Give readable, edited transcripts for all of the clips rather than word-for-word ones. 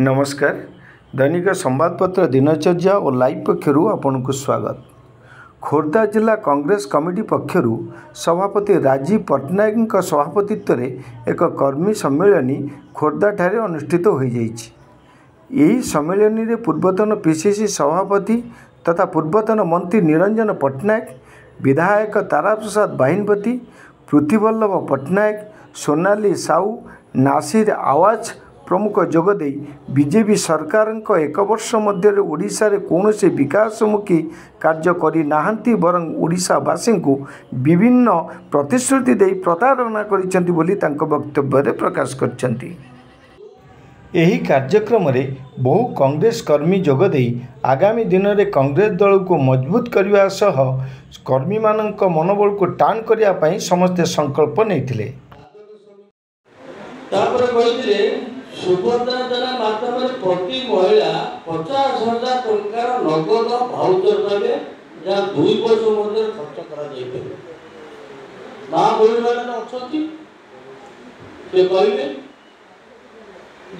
ନମସ୍କାର। ଦୈନିକ ସମ୍ବାଦପତ୍ର ଦିନଚର୍ଯ୍ୟା ଓ ଲାଇଭ୍ ପକ୍ଷରୁ ଆପଣଙ୍କୁ ସ୍ୱାଗତ। ଖୋର୍ଦ୍ଧା ଜିଲ୍ଲା କଂଗ୍ରେସ କମିଟି ପକ୍ଷରୁ ସଭାପତି ରାଜୀବ ପଟ୍ଟନାୟକଙ୍କ ସଭାପତିତ୍ୱରେ ଏକ କର୍ମୀ ସମ୍ମିଳନୀ ଖୋର୍ଦ୍ଧାଠାରେ ଅନୁଷ୍ଠିତ ହୋଇଯାଇଛି। ଏହି ସମ୍ମିଳନୀରେ ପୂର୍ବତନ ପିସିସି ସଭାପତି ତଥା ପୂର୍ବତନ ମନ୍ତ୍ରୀ ନିରଞ୍ଜନ ପଟ୍ଟନାୟକ, ବିଧାୟକ ତାରାପ୍ରସାଦ ବାହିନୀପତି, ପୃଥ୍ୱୀବଲ୍ଲଭ ପଟ୍ଟନାୟକ, ସୋନାଲି ସାହୁ, ନାସିର ଆୱାଜ ପ୍ରମୁଖ ଯୋଗଦେଇ ବିଜେପି ସରକାରଙ୍କ ଏକ ବର୍ଷ ମଧ୍ୟରେ ଓଡ଼ିଶାରେ କୌଣସି ବିକାଶମୁଖୀ କାର୍ଯ୍ୟ କରିନାହାନ୍ତି, ବରଂ ଓଡ଼ିଶାବାସୀଙ୍କୁ ବିଭିନ୍ନ ପ୍ରତିଶ୍ରୁତି ଦେଇ ପ୍ରତାରଣା କରିଛନ୍ତି ବୋଲି ତାଙ୍କ ବକ୍ତବ୍ୟରେ ପ୍ରକାଶ କରିଛନ୍ତି। ଏହି କାର୍ଯ୍ୟକ୍ରମରେ ବହୁ କଂଗ୍ରେସ କର୍ମୀ ଯୋଗଦେଇ ଆଗାମୀ ଦିନରେ କଂଗ୍ରେସ ଦଳକୁ ମଜବୁତ କରିବା ସହ କର୍ମୀମାନଙ୍କ ମନୋବଳକୁ ଟାଣ କରିବା ପାଇଁ ସମସ୍ତେ ସଂକଳ୍ପ ନେଇଥିଲେ। ତାପରେ କହିଥିଲେ ସୁଭଦ୍ରା ଯୋଜନା ମାଧ୍ୟମରେ ପ୍ରତି ମହିଳା 50,000 ଟଙ୍କାର ନଗଦ ଭାଉଚର ପାଇବେ, ଯାହା 2 ବର୍ଷ ମଧ୍ୟରେ ଖର୍ଚ୍ଚ କରାଯାଇପାରିବ। ମା ଭଉଣୀମାନେ ଅଛନ୍ତି, ସେ କହିବେ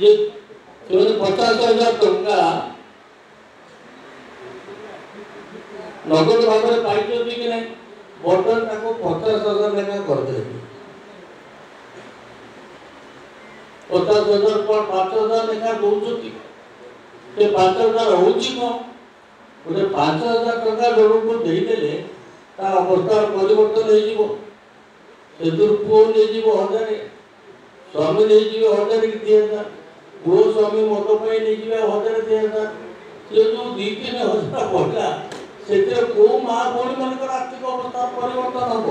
ଯେ ସେମାନେ 50,000 ଟଙ୍କା ନଗଦ ଭାବରେ ପାଇଛନ୍ତି କି ନାହିଁ। ବର୍ତ୍ତମାନ ତାକୁ 50,000 ଲେଖା କରିଦେଲେ। 50,000 କ'ଣ 5,000 ଲେଖା ଦଉଛନ୍ତି? ସେ 5,000 ହଉଛି କ'ଣ? ଗୋଟେ 5,000 ଟଙ୍କା ଜଣଙ୍କୁ ଦେଇଦେଲେ ତା ଅବସ୍ଥାର ପରିବର୍ତ୍ତନ ହେଇଯିବ। ସେଥିରୁ ପୁଅ ନେଇଯିବ 1,000, ସ୍ୱାମୀ ନେଇଯିବେ 1,000 କି 2,000, ପୁଅ ସ୍ୱାମୀ ମଦ ପାଇଁ ନେଇଯିବେ 1,000 2,000। ସେ ଯୋଉ 2-3 ହଜାର ବଢ଼ିଲା, ସେଥିରେ କୋଉ ମା ଭଉଣୀ ମାନଙ୍କର ଆର୍ଥିକ ଅବସ୍ଥା ପରିବର୍ତ୍ତନ ହବ?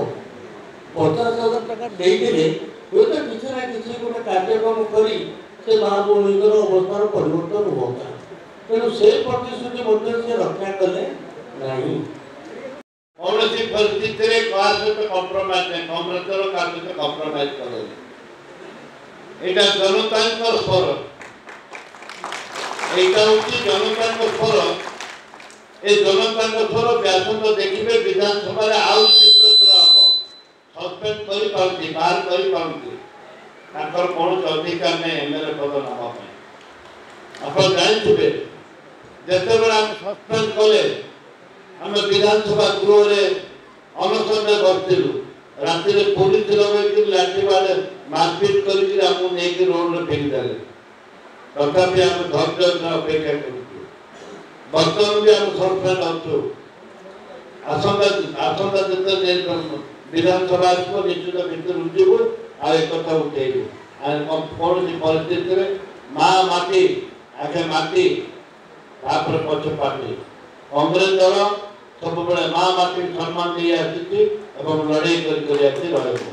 50,000 ଟଙ୍କା ଦେଇଦେଲେ ହୁଏତ କିଛି ନା କିଛି ଗୋଟେ କାର୍ଯ୍ୟକ୍ରମ କରି ସେ ମା ଭଉଣୀଙ୍କର ଅବସ୍ଥାର ପରିବର୍ତ୍ତନ ହୁଅନ୍ତା। ତେଣୁ ସେ ପ୍ରତିଶ୍ରୁତି ମଧ୍ୟ ସେ ରକ୍ଷା କଲେ ନାହିଁ। କୌଣସି ପରିସ୍ଥିତିରେ କାହା ସହିତ କମ୍ପ୍ରମାଇଜ ନାହିଁ। କଂଗ୍ରେସ ଦଳ କାହା ସହିତ କମ୍ପ୍ରମାଇଜ କରେନି। ଏଇଟା ଜନତାଙ୍କ ସ୍ୱର, ଏଇଟା ହଉଛି ଜନତାଙ୍କ ସ୍ୱର। ଏ ଜନତାଙ୍କ ସ୍ୱର ବ୍ୟାସନ୍ତ ଦେଖିବେ ବିଧାନସଭାରେ ଆଉ ତୀବ୍ରତର ହବ। ସସ୍ପେଣ୍ଡ କରିପାରନ୍ତି, ବାହାର କରିପାରନ୍ତି, ତାଙ୍କର କୌଣସି ଅଧିକାର ନାହିଁ ଏମଏଲଏ ପଦ ନେବା ପାଇଁ। ଆପଣ ଜାଣିଥିବେ, ଯେତେବେଳେ ଆମେ ସସ୍ପେଣ୍ଡ କଲେ ଆମେ ବିଧାନସଭା ଗୃହରେ ଅନଶନରେ ବସିଥିଲୁ। ରାତିରେ ପୋଲିସ ଲଗେଇକି ଲାଠି ବାଡ଼େ ମାରପିଟ କରିକି ଆମକୁ ନେଇକି ରୋଡରେ ଫେରିଦେଲେ। ତଥାପି ଆମେ ଧୈର୍ଯ୍ୟ ଅପେକ୍ଷା କରୁଛୁ। ବର୍ତ୍ତମାନ ବି ଆମେ ସସ୍ପେଣ୍ଡ ଅଛୁ। ଆସନ୍ତା ଯେତେବେଳେ ବିଧାନସଭା ଆସିବ, ନିଶ୍ଚିତ ଭିତରକୁ ଯିବୁ ଆଉ ଏକଥା ଉଠେଇବୁ। କୌଣସି ପରିସ୍ଥିତିରେ ମା ମାଟି ଆଗେ, ମାଟି ତାପରେ ପଛ ପାର୍ଟି। କଂଗ୍ରେସ ଦଳ ସବୁବେଳେ ମା ମାଟି ସମ୍ମାନ ଦେଇ ଆସିଛି ଏବଂ ଲଢ଼େଇ କରି କରି ଆସି ରହିବ।